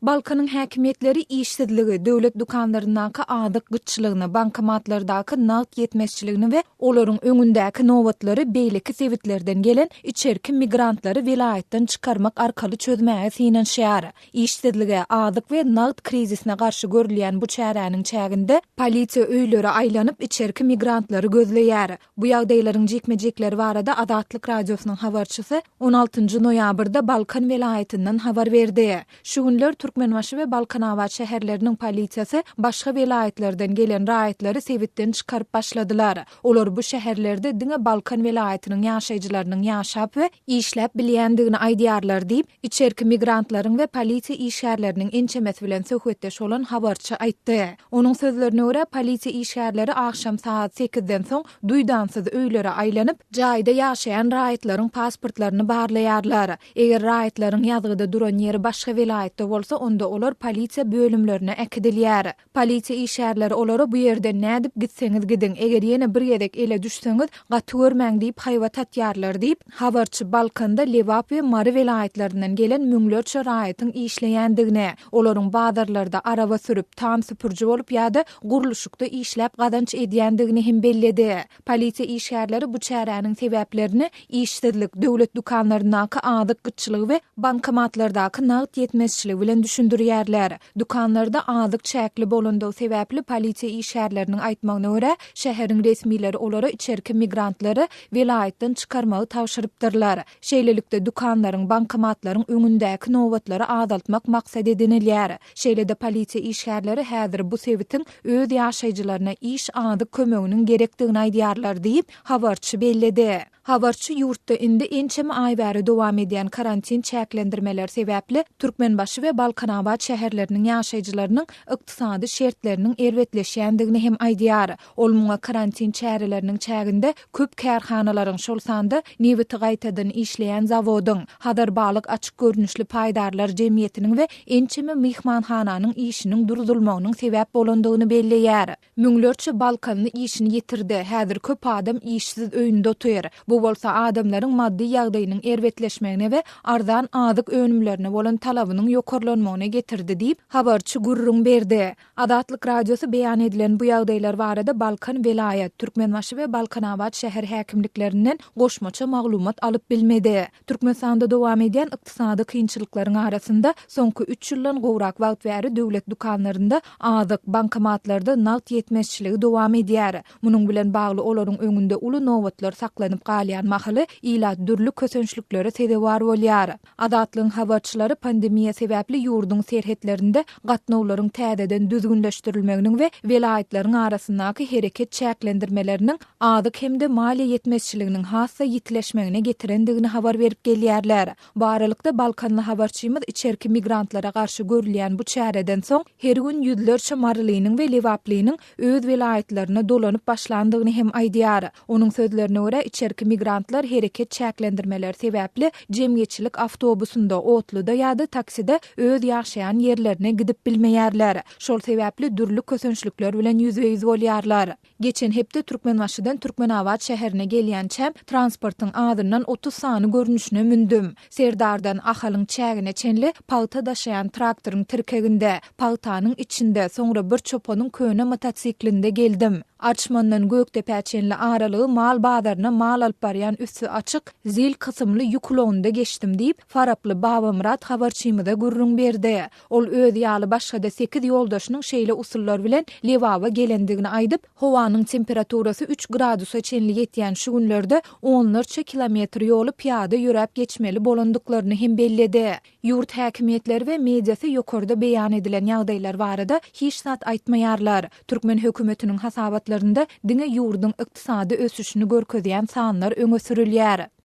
Balkanyň häkimiýetleri işsizligi, döwlet dükanlaryndaky azyk gytçylygyny, bankomatlardaky nagt ýetmezçiligini we olaryň öňündäki nobatlary beýleki sebitlerden gelen içerki migrantlary welaýatdan çykarmak arkaly çözmäge synanyşýar. Işsizlige, azyk we nagt krizisine garşy görülýän bu çäräniň çäginde polisiýa öýlere aýlanyp, içerki migrantlary gözleýär. Bu ýagdaýlaryň jikme-jikleri barada Azatlyk Radiosynyň habarçysy on altynjy noýabrda Balkan welaýatyndan habar berdi. Şu günler Türkmenbaşy we Balkanabat şäherleriniň polisiýasy başga welaýatlardan gelen raýatlary sebitden çykaryp başladylar. Olar bu şäherlerde diňe Balkan welaýatynyň ýaşaýjylarynyň ýaşap we işläp bilýändigini aýdýarlar diýip, içerki migrantlaryň we polisiýa işgärleriniň ençemesi bilen söhbetdeş bolan habarçy aýtdy. Onuň sözlerine görä, polisiýa işgärleri agşam sagat sekizden soň duýdansyz öýlere aýlanyp, jaýda ýaşaýan raýatlaryň pasportlaryny barlaýarlar. Eger raýatlaryň ýazgyda duran ýeri başga welaýatda bolsa, onda olar polisiýa bölümlerine äkidilýär. Polisiýa işgärleri olara bu ýerden nädip gitseňiz gidiň, eger ýene bir gezek ele düşseňiz, gaty görmäň diýip haýbat atýarlar diýip, habarçy Balkanda Lebap we Mary welaýatlaryndan gelen müňlerçe raýatyň işleýändigini, olaryň bazarlarda araba sürüp, tam süpüriji bolup ýa-da gurluşykda işläp gazanç edýändigini hem belledi. Polisiýa işgärleri bu çäräniň sebäplerini işsizlik, döwlet dükanlaryndaky azyk gytçylygy we bankomatlardaky nagt ýetmezçiligi bilen düşündirýärler. Dükanlarda azyk çäkli bolandygy sebäpli polisiýa işgärleriniň aýtmagyna görä, şäheriň resmileri olara içerki migrantlary welaýatdan çykarmagy tabşyrypdyrlar. Şeýlelikde, dükanlaryň, bankomatlaryň öňündäki nobatlary azaltmak maksat edinilýär. Şeýle-de polisiýa işgärleri häzir bu sebitiň öz ýaşaýjylaryna iş azyk kömeginiň gerekdigini aýdýarlar diýip, habarçy belledi. Habarçy ýurtda indi ençeme aý bäri dowam edýän karantin çäklendirmeleri sebäpli Türkmenbaşy we Balkanabat şäherleriniň ýaşaýjylarynyň ykdysady şertleriniň erbetleşýändigini hem aýdýar. Ol muňa karantin çäreleriniň çäginde köp kärhanalaryň, şol sanda nebiti gaýtadan işleýän zawodyň, Hazar balyk açyk görnüşli paýdarlar jemgyýetiniň we ençeme myhmanhananyň işiniň duruzylmagynyň sebäp bolandygyny belleýär. Müňlerçe balkanly işini ýitirdi, häzir köp adam işsiz öýünde otyr. Bu bolsa adamlaryň maddy ýagdaýynyň erbetleşmegine we arzan azyk önümlerine bolan talabynyň ýokarlanmagyna getirdi diýip, habarçy gürrüň berdi. Azatlyk Radiosy beýan edilen bu ýagdaýlar barada Balkan welaýat, Türkmenbaşy we Balkanabat şäher häkimliklerinden goşmaça maglumat alyp bilmedi. Türkmenistanda dowam edýän ykdysady kynçylyklaryň arasynda, soňky üç ýyldan gowrak wagt bäri döwlet dükanlarynda azyk, bankomatlarda nagt ýetmezçiligi dowam edýär. Munuň bilen bagly olaryň öňünde uly nobatlar saklanyp galýan mahaly ilat dürli kösençliklere sezewar bolýar. Azatlygyň habarçylary pandemiýa sebäpli ýurduň serhetlerinde gatnawlaryň täzeden düzgünleşdirilmeginiň we welaýatlaryň arasyndaky hereket çäklendirmeleriniň azyk hem-de maliýe ýetmezçiliginiň has-da ýitileşmegine getirendigini habar berip gelýärler. Bu aralykda, balkanly habarçymyz içerki migrantlara garşy görülýän bu çäreden soň, her gün ýüzlerçe marylynyň we lebaplynyň öz welaýatlaryna dolanyp başlandygyny hem aýdýar. Onuň sözlerine görä, içerki migrantlar hereket çäklendirmeleri sebäpli jemgyýetçilik awtobusynda, otluda ýa-da takside öz ýaşaýan ýerlerine gidip bilmeýärler. Şol sebäpli dürli kösençlikler bilen ýüzbe-ýüz bolýarlar. Geçen hepde Türkmenbaşydan Türkmenabat şäherine gelýänçäm, transportyň azyndan 30 sany görnüşine mündüm. Serdardan Ahalyň çägine çenli pagta daşaýan traktoryň tirkeginde, pagtanyň içinde, soňra bir çopanyň köne motosiklinde geldim. Arçmandan Gökdepä çenli aralygy mal bazaryna mal alyp barýan üsti açyk ZIL kysymly ýük ulagynda geçdim diýip, faraply Babamyrat habarçymyza gürrüň berdi. Ol özi ýaly başga-da sekiz ýoldaşynyň şeýle usullar bilen Lebaba gelendigini aýdyp, howanyň temperaturasy üç gradusa çenli ýetýän şu günlerde onlarça kilometr ýoly pyýada ýöräp geçmeli bolandyklaryny hem belledi. Ýurt häkimiýetleri we mediasy ýokarda beýan edilen ýagdaýlar barada hiç zat aýtmaýarlar. Türkmen hökümetiniň hasabatlarynda diňe ýurduň ykdysady ösüşini görkezýän sanlar öňe sürülýär.